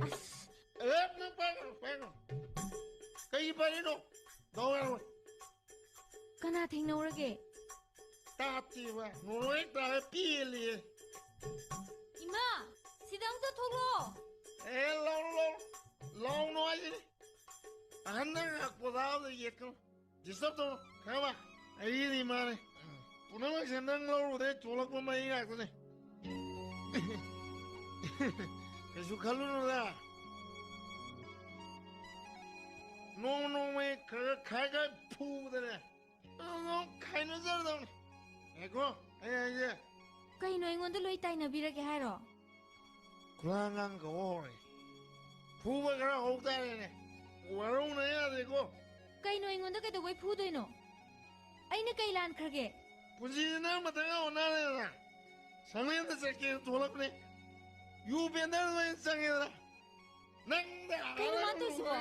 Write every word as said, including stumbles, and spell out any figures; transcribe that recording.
ꯑꯁ, ꯑꯦ, ꯅꯪ ꯄꯥꯏꯒꯅꯨ, ꯄꯥꯏꯒꯅꯨ꯫ ꯀꯩ ꯄꯥꯏꯔꯤꯅꯣ? ꯗꯥꯎ ꯌꯥꯔꯣꯏ꯫ ꯀꯅꯥ ꯊꯦꯡꯅꯧꯔꯒꯦ? ꯇꯥꯠꯇꯦꯕ, ꯅꯣꯔꯣꯏ ꯇꯥꯔ ꯄꯦꯜꯂꯦ꯫ ꯏꯃꯥ, ꯁꯤꯗ ꯑꯝꯇ ꯊꯣꯛꯂꯛꯑꯣ꯫ ꯑꯦ, ꯂꯥꯎꯅꯨ, ꯂꯥꯎꯅꯨ꯫ ꯂꯥꯎꯅꯨ ꯍꯥꯏꯁꯤꯅꯤ꯫ ꯑꯍꯟꯅ ꯉꯥꯛꯄ ꯇꯥꯕꯗ ꯌꯦꯠꯀꯅꯨ꯫ Disturb ꯇꯧꯅꯨ, ꯈꯪꯉꯕ? ꯑꯩꯗꯤ ꯃꯥꯅꯦ꯫ ꯄꯨꯝꯅꯃꯛꯁꯦ ꯅꯪ ꯂꯧꯔꯨꯕꯗꯩ ꯊꯣꯛꯂꯛꯄ ꯃꯩ ꯉꯥꯛꯇꯅꯦ꯫ ꯀꯩꯁꯨ ꯈꯜꯂꯨꯅꯨꯗ꯫ ꯅꯣꯡ ꯅꯣꯡꯃꯩ ꯈꯔ ꯈꯔ ꯈꯥꯏ ꯈꯥꯏ ꯐꯨꯕꯗꯅꯦ꯫ ꯑꯗꯨꯝ ꯈꯥꯏꯅꯖꯔꯗꯧꯅꯤ꯫ ꯉꯥꯏꯈꯣ, ꯑꯩ ꯍꯥꯏꯒꯦ꯫ ꯀꯩꯅꯣ, ꯑꯩꯉꯣꯟꯗ ꯂꯣꯏ ꯇꯥꯏꯅꯕꯤꯔꯒꯦ ꯍꯥꯏꯔꯣ? ꯈꯨꯂꯥꯡꯒꯥꯡ ꯀꯧꯕ ꯍꯧꯔꯦ꯫ ꯐꯨꯕ ꯈꯔ ꯍꯧ ꯇꯥꯔꯦꯅꯦ꯫ ꯋꯥꯔꯧꯅ ꯌꯥꯗꯦꯀꯣ꯫ ꯀꯩꯅꯣ, ꯑꯩꯉꯣꯟꯗ ꯀꯩꯗꯧꯕꯩ ꯐꯨꯗꯣꯏꯅꯣ? ꯑꯩꯅ ꯀꯩ ꯂꯥꯟꯈ꯭ꯔꯒꯦ? ꯄꯨꯟꯁꯤꯁꯦ ꯅꯪ ꯃꯇꯪꯒ ꯑꯣꯟꯅꯔꯦꯗꯅ꯫ ꯁꯪꯂꯦꯟꯗ ꯆꯠꯀꯦꯅ ꯊꯣꯛꯂꯛꯄꯅꯦ꯫ ꯌꯨ ꯄꯦꯟꯗꯔꯗ ꯑꯣꯏꯅ ꯆꯪꯉꯦꯗꯅ꯫ ꯅꯪꯗ ꯀꯩꯅꯣ ꯃꯥ ꯇꯧꯏꯁꯤꯕꯣ?